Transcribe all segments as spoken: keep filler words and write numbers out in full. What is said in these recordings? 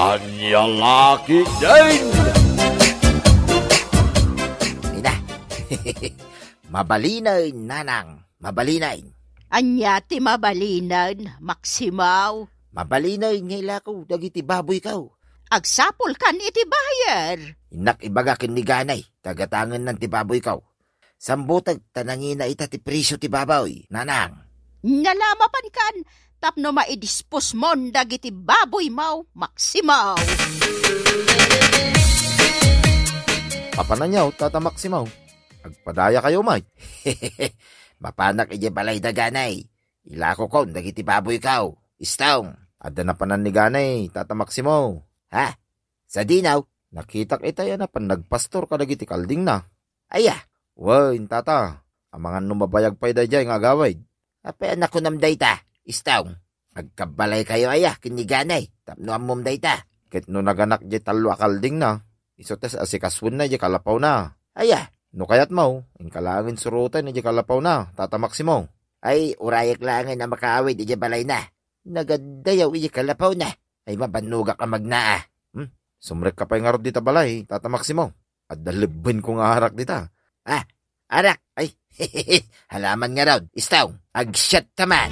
Ania la ketdin? Ina. Mabalinen, nanang. Mabalinen. Ania ti mabalinen, Maksimo? Mabalinen nga ilako dagiti baboyko. Agsapulkan iti buyer. Innak ibaga ken ni Ganay, ta gatangennan ti baboyko. Sambutek ta nangina ita ti presio ti baboy, nanang. Ania la mapankan tapno maidisposmon dagiti baboymo, Maksimo. Apanan, tata Maksimo? Agpadayakayo met. Mapanak idiay balay da Ganay. Ilakokon dagiti baboyko. Istong. Adda napanan ni Ganay, tata Maksimo. Ha? Sadino? Nakitak itay a napan nagpastor kadagiti kaldingna. Aya? Wen, tata. Amangan no mabayag pay daydiay nga agawid. Apay a nakunam dayta, Istong? Agkabbalaykayo aya ken ni Ganay tapno ammom dayta? Ket no naganak diay tallo a kaldingna, isu ti asikasuenna diay kalapawna. Aya? No kayatmo, inka laengen suroten diay kalapawna, tata Maksimo. Ay, urayek laengen a makaawid idiay balayna. Nagaddayaw idiay kalapawna. Ay, mabannogak a magnaa. Hmm? Sumrekka pay ngarud dita balay, tata Maksimo. Adda lebbenko nga arak dita. Ah, arak? Ay, halaman ngarud. Istong, agsiatta man.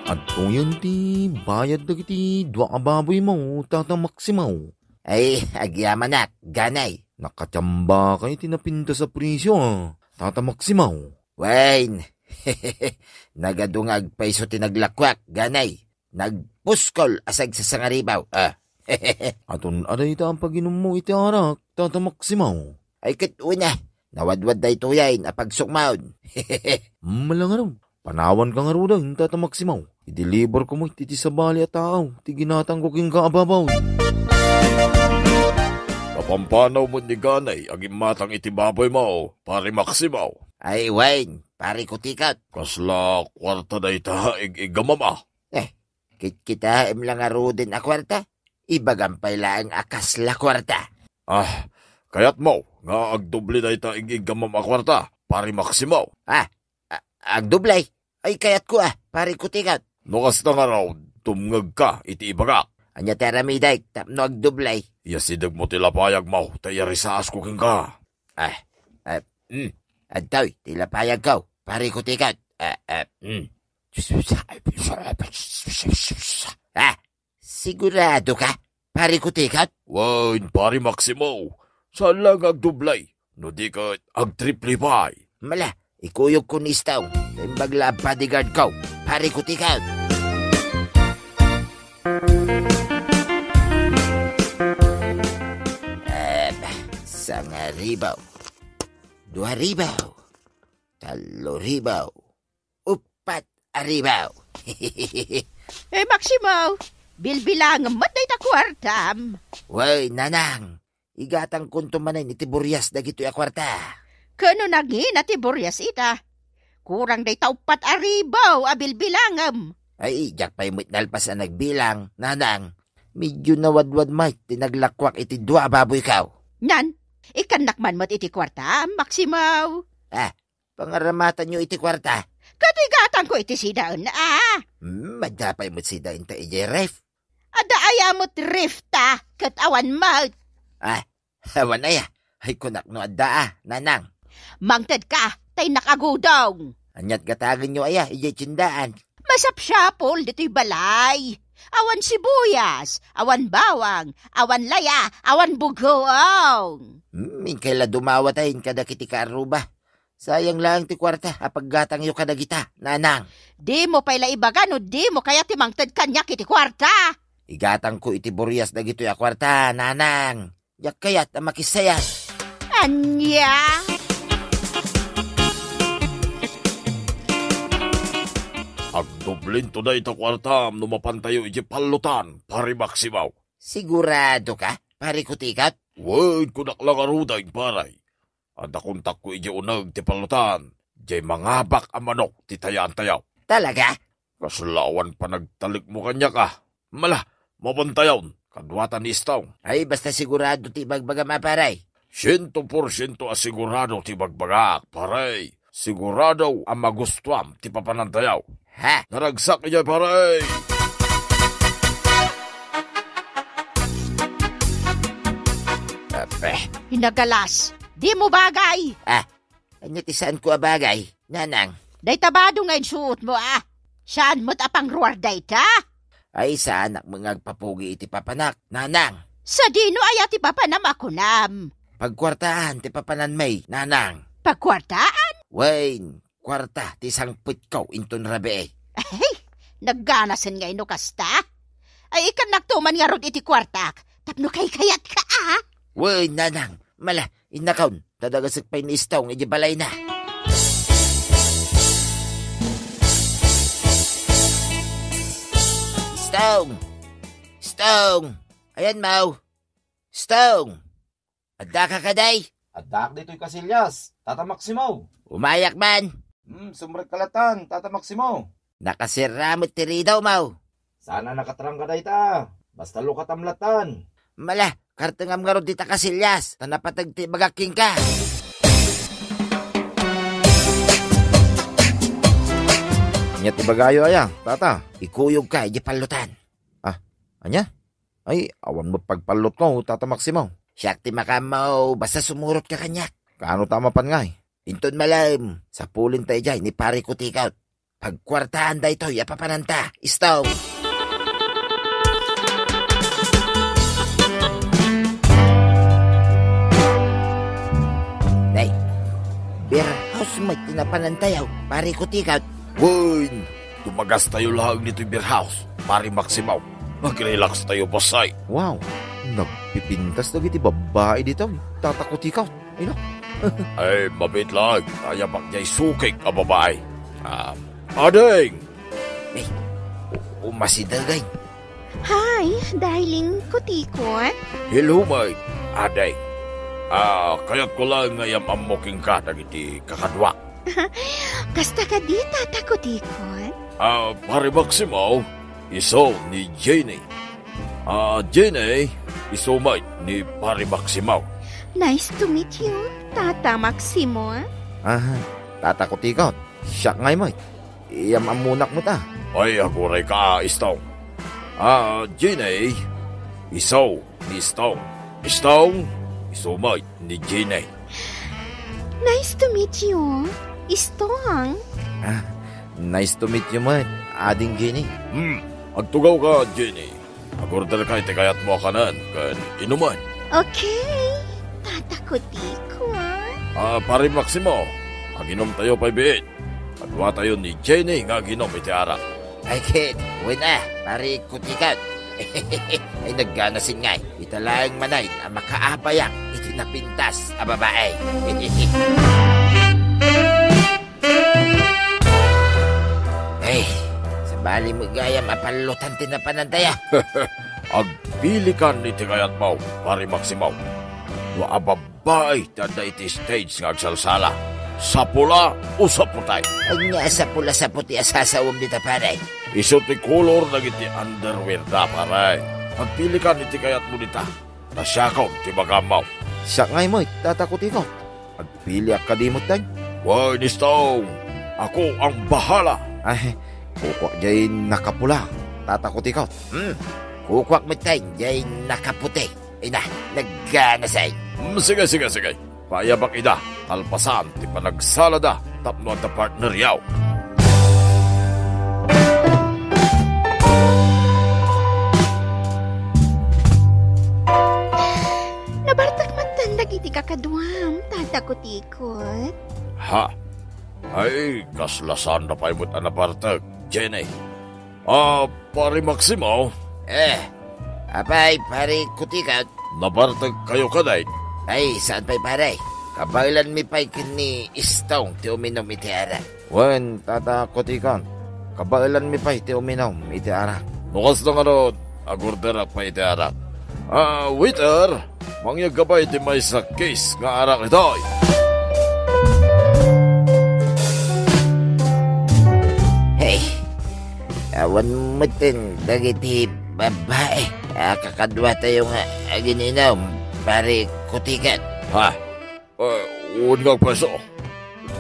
Adtoyen ti bayad dagiti dua a baboymo, tata Maksimo. Ay, agyamanak, Ganay. Nakatiambakay ti napintas a presio, a, tata Maksimo. Wen, nagadu nga agpayso ti naglakuak, Ganay. Nagpuskol a sagsasangaribaw, a. Aton a dayta a paginummo iti arak, tata Maksimo? Ay, ket una, nawadwad daytoyen a pagsukmaon. Malangarud. Panawanka ngaruden, tata Maksimo. Ideliberko met iti sabali a tao ti ginatangko kenka a baboy. Napampanaw met ni Ganay a gimmatang iti baboymo, Pare Maksimo. Ay, wen, Pare Kutikot. Kasla kuarta dayta, ig-iggamam a? Eh, kitkitaem la ngaruden a kuarta. Ibagam pay laeng a kasla kuarta. Ah, kayatmo nga agdoble dayta ig-iggamam a kuarta, Pare Maksimo? Ah, a-, agdoble? Ay, kayatko a, Pare Kutikot. No kasta ngarud, tumngegka iti ibagak. Ania ti aramidek tapno agdoble? Iyasidegmo ti lapayagmo, ta iyarisasko kenka. Ah, ah, mm. Adtoy ti lapayagko, Pare Kutikot. Ah, ah, mm. Ah, siguradoka, Pare Kutikot? Wen, Pare Maksimo. Saan la nga agdoble, no di ket agtriple pay. Mala, ikuyogko ni Istong. Imbag la a bodyguardko, Pare Kutikot. Em, sangaribaw. Duaribaw. Talloribaw. Uppat a ribaw. Eh, Maksimo, bilbilangem met dayta kuartam. Wen, nanang, igatangkonto manen iti burias dagitoy a kuarta. Ken no nangina ti burias ita, kurang dayta uppat a ribaw a bilbilangem. Ay, diak pay met nalpas a nagbilang, nanang. Medyo nawadwad met ti naglakuak iti dua a baboyko. Nan, ikkannak man met iti kuartam, Maksimo. Ah, pangaramatanyo iti kuarta. Ket igatangko iti sidaen, a? Hmm, adda pay met sidaenta idiay ref. Adda aya met ref ta, ket awan met. Ah, awan aya. Ay, kunak no adda a, nanang. Mangtedka, ta innak agudong. Aniat gatagenyo aya idiay tiendaan? Masapsapul ditoy balay. Awan sibuyas, awan bawang, awan laya, awan bugoong. Hmm, inkay la dumawat a kadagiti kaarruba. Sayang laeng ti kuarta a paggatangyo kadagita, nanang. Dimo pay la ibaga no dimo kayat ti mangted kaniak iti kuarta. Igatangko iti burias dagitoy a kuarta, nanang. Diak kayat a makisayat. Ania? Agdublinto dayta kuartam no mapantayo iti pallotan, Pare Maximo. Siguradoka, Pare Kutikot? Wen, kunak la ngaruden, pare. Adda kontakko idiay uneg ti pallotan, diay mangabak a manok ti tayaantayo. Talaga? Kasla awan panagtalekmo kaniak a. Mala, mapantayon, kaduata ni Istong. Ay, basta sigurado ti ibagbagam a, pare. Siento por siento a sigurado ti ibagbagak, pare. Sigurado a magustuam ti papanantayo. Ha? Naragsak idiay, pare! Ape. Inagalas, dimo bagay! Ah, ania ti saanko a bagay, nanang? Dayta bado nga insuotmo, a. Saan met a pangruar dayta? Ay, saanak met nga agpapugi iti papanak, nanang. Sadino aya ti papanam a kunam? Pagkuartaan ti papananmi, nanang. Pagkuartaan? Wen, kuarta ti sangpetko inton rabii. Ay, nagganasen ngay no kasta? Ay, ikannakto man ngarud iti kuartak, tapno kaykayatka, a? Wen, nanang, mala, innakon, ta dagasek pay ni Stong iti balayna. Stong! Stong! Ayanmo! Stong! Addaka kadi? Addaak ditoy Casillas, Tata Maximo. Umayak man. Hmm, sumrekka latta, Tata Maximo. Nakasirra met ti ridawmo. Saan a nakatrangka dayta. Basta lukatam latta. Mala, kartengam ngarud dita Casillas, ta napateg ti ibagak kenka. Ania ti ibagayo aya, tata? Ikuyogka idiay pallotan. Ah, ania? Ay, awan met pagpallotko, Tata Maximo. Siak ti makaammo, basta sumurotka kaniak. Kaano ta mapan ngay? Inton malem, sapulenta idiay ni Pare Kutikot. Pagkuartaan daytoy a papananta, Stong. Nay, beer house met ti napanantayo, Pare Kutikot. Wen, tumagastayo laeng ditoy beer house, Pare Maximo. Mag-relax tayo, bossay. Wow, nagpipintas dagiti babbai ditoy, Tata Kutikot. Ino? Ay, mabiit laeng, kayabak diay sukik a babai. Ah, ading! Eh, u-, umasidegay. Hi, darling Kutikot. Hello, my ading. Ah, kayatko laeng nga iyam-ammo kenka dagiti kakaduak. Kasta kadi, Tata Kutikot? Ah, Pare Maximo, isu ni Jenny. Ah, Jenny, isu met ni Pare Maximo. Nice to meet you, Tata Maximo. Ah, Tata Kutikot, siak ngay met. Iyam-ammonak met a. Ay, agurayka, Stong. Ah, Jenny, isu ni Stong. Stong, isu met ni Jenny. Nice to meet you, Stong. Ah, nice to meet you met, Ading Jenny. Hmm, agtugawka, Jenny. Agorderka iti kayatmo a kanen ken inumen. Okay, Tata Kutikot. Ah, Pare Maximo, aginomtayo pay biit. Kaduatayo ni Jenny nga aginom iti arak. Ay ket, wen a, Pare Kutikot. Ay, nagganasen ngay. Ita laeng manen a makaapayak iti napintas a babai. Ay, sabali met gayam a pallotan ti napanantayo. Agpilikan iti kayatmo, Pare Maximo. No abab- Baay ti adda iti stage nga agsalsala. Sapula o saputi? Ania a sapula, saputi a sasawem dita, pare? Isu ti kolor dagiti underwear da, pare. Agpilikan iti kayatmo dita. Ta siakon ti makaammo. Siak ngay met, Tata Kutikot. Agpiliak kadi met, deng? Wen, Stone. Ako ang bahala. Ay, kukuak jay nakapula, Tata Kutikot. Hmm. Kukuak met, deng, jay nakaputi. Ina, nagganasen. Mm, sige, sige, sige. Paayabak ida, kalpasan ti panagsalada tapno adda partneryo. Nabartek metten dagiti kakaduam, Tata Kutikot. Ha? Ay, kasla saanda pay met a nabartek, Jenny. Ah, Pare Maximo? Eh, apay, Pare Kutikot? Nabartek kayo kadin? Ay, saan pay, pare? Kabaelanmi pay ken ni Stone ti uminom iti arak. Wen, Tata Kutikot, kabaelanmi pay ti uminom iti arak. No kasta ngarud, agorderak pay iti arak. Ah, waiter, mangyegka pay ti maysa case nga arak ditoy. Hey, awan metten dagiti babbai a kakaduatayo nga agin-inom, Pare Kutikot. Ha? Eh, wen nga agpayso.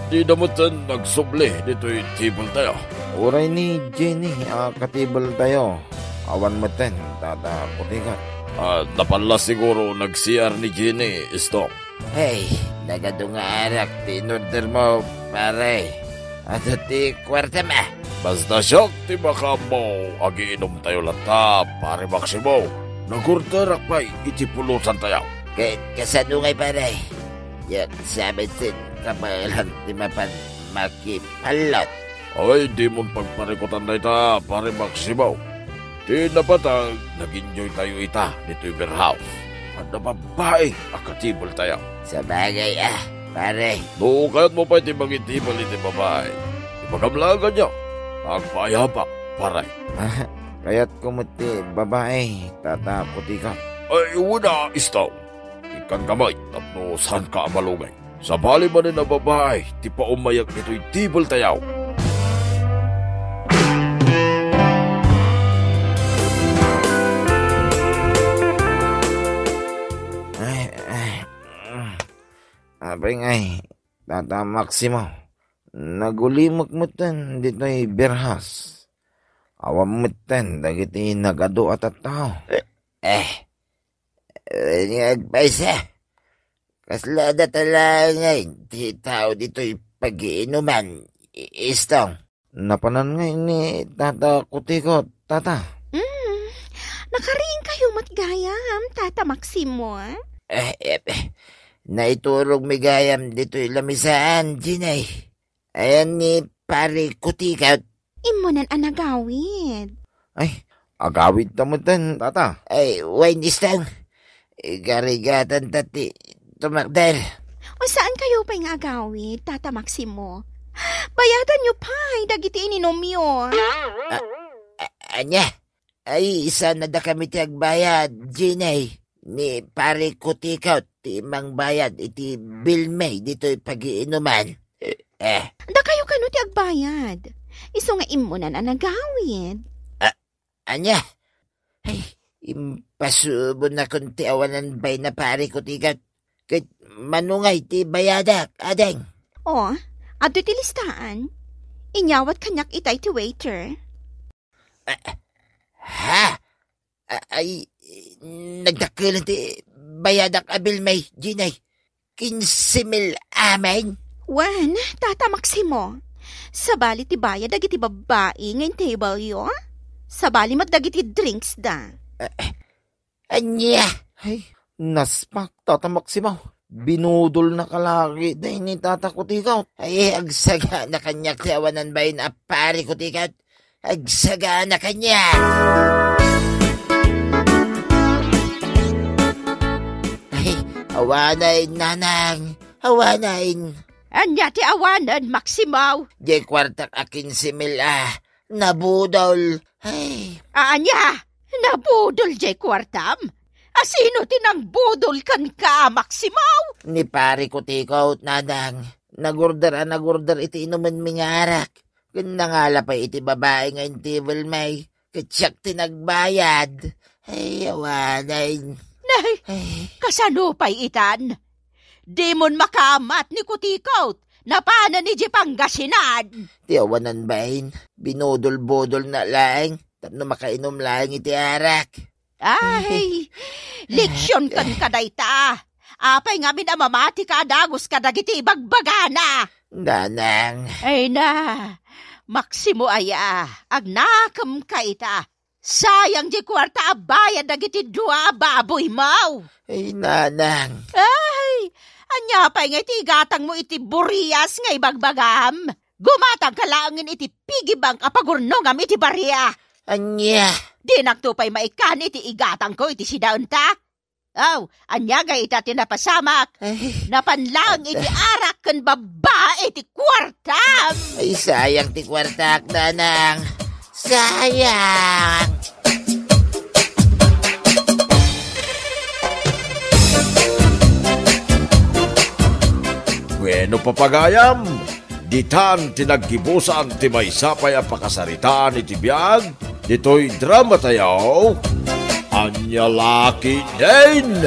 Dida metten nagsubli ditoy table tayo. Uray ni Jenny a katibeltayo. Awan metten, Tata Kutikat. Ah, napan la siguro nag-C R ni Jenny, Istong. Hey, nagadu nga arak ti inorder mo, pare. Adu ti kuartam a. Basta siak ti makaammo, agiinumtayo latta, Pare Maximo. Nagorderak pay iti pulotantayo. Ka-, kasano ngay, pare? Diak sa met kabaelan ti mapan makipallot. Ay, dimon pagparikutan dayta, Pare Maximo. Ti napateg, nag-enjoytayo ita ditoy beer house. Adda babbai a katibeltayo. Sabagay a, pare. No kayatmo pay ti mangitibel iti babai, ibagam laeng kaniak. Agpaayapak, pare. Ah, kayatko met ti babai, Tata Kutikat. Ay, wen a, Istong. Ikkanka met tapno saanka a malugay. Sabali manen a babai ti paumayak ditoy tibeltayo. Ay, ay, mm. Apay ngay, Tata Maximo, nagulimek metten ditoy beer house. Awan metten dagiti nagadu a tattao. Eh, eh, ni agpaysa. Kasla data laeng ngay ti tao ditoy pagiinuman, i-, Istong? Napanan ngay ni Tata Kutikot, Tata. Mm, nakariingkayo met gayam, Tata Maximo, ah? Eh, eh, eh, naiturogmi gayam ditoy lamisaan, Jenny. Ayan ni Pare Kutikot. Immunan a nagawid. Ay, agawidta metten, Tata. Ay, wen, Istong. Igarigatanta ti tumakder. O, saankayo pay nga agawid, Tata Maximo? Bayadanyo pay dagiti ininumyo. A-, a-, ania? Ay, saan a dakami ti agbayad, Jenny. Ni Pare Kutikot ti mangbayad iti bilmi ditoy pagiinuman. Eh. Dakayo kano ti agbayad? Isu nga immunan a nagawid. A-, ania? Ay, impasubonnakon ti awanan bain a Pare Kutikot. Ket mano ngay ti bayadak, ading? O, adtoy ti listaan. Inyawat kaniak itay ti waiter. Ah, ha? A-, ay, nagdakkelan ti bayadak a bilmi, Jenny. Kinse mil amin. Wen, Tata Maximo, sabali ti bayad dagiti babbai nga in-table-yo? Sabali met dagiti drinks da. Ah, ania? Ay, naspak, Tata Maximo. Binudolnaka laeng dayta ni Tata Kutikot. Ay, agsagana kaniak ti awanan bain a Pare Kutikot. Agsagana kaniak. Ay, awanen, nanang. Awanen. Ania ti awanen, Maximo? Diay kuartak a kinse mil a nabudol. Ay. Ania? Nabudol diay kuartam? A sino ti nangbudol kenka, Maximo? Ni Pare Kutikot, nanang. Nagorder a nagorder iti inumenmi nga arak. Ken nangala pay iti babai nga in-table-mi. Ket siak ti nagbayad. Ay, awanen. Nay, ay, kasano pay itan? Dimon makaamat ni Kutikot. Napanen idiay Pangasinan. Ti awanan bain, binudol-budolna laeng tapno makainom laeng iti arak. Ay, leksion kenka dayta. Apay ngamin a mamatika a dagus kadagiti ibagbagana? Nanang. Ay na, Maximo aya, agnakemka ita. Sayang diay kuarta a bayad dagiti dua a baboymo. Ay, nanang. Ay, ania pay nga iti igatangmo iti burias nga ibagbagam? Gumatangka laengen iti piggy bank a pagurnongam iti baria. Ania? Dinakto pay maikkan iti igatangko iti sidaenta? Aw, ania gayta ti napasamak? Ay. Napan laeng iti arak ken babbai ti kuartam. Ay, sayang ti kuartak, nanang. Sayang. Bueno, papagayam, ditan ti naggibusan ti maysa pay a pakasaritaan iti biag ditoy dramatayo, Ania La Ketdin.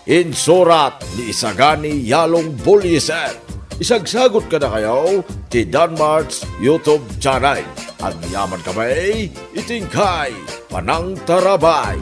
Insurat ni Isagani Yalong Buliser. Isagsagut kadakayo ti Danmart's YouTube channel. Agyaman kami iti inkay panangtarabay.